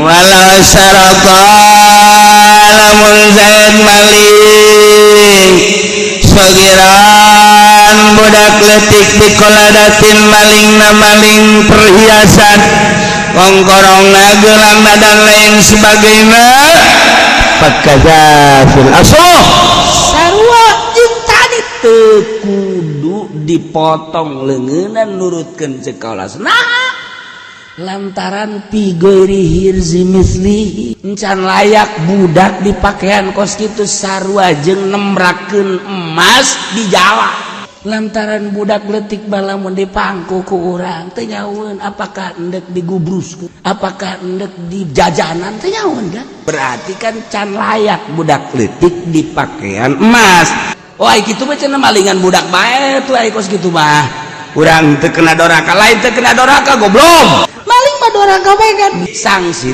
Walau syarata, lamun Zaid maling sogiran budak letik biqiladatin, maling na maling perhiasan, kongkorong gelang dan lain sebagainya, fakaza fil asah, sarua jeung tadi, teu kudu dipotong leungeunna nurutkeun ceuk kaula. Nah, lantaran fi ghairi hirzi mislihi, encan layak budak di pakaian kos kitu, sarua jeung nembrakeun emas di Jawa. Lantaran budak letik balamun dipangku ku urang teu nyaun apakah endek digubruskeun, apakah endek di jajanan, teu nyaun kan. Berarti kan can layak budak letik di pakaian emas. Oh, ai kitu mah cenah malingan budak bae tuh. Ai kos kitu mah urang teu kena doraka, lain teu kena doraka, goblok. Maling mah doraka bae kan. Sanksi.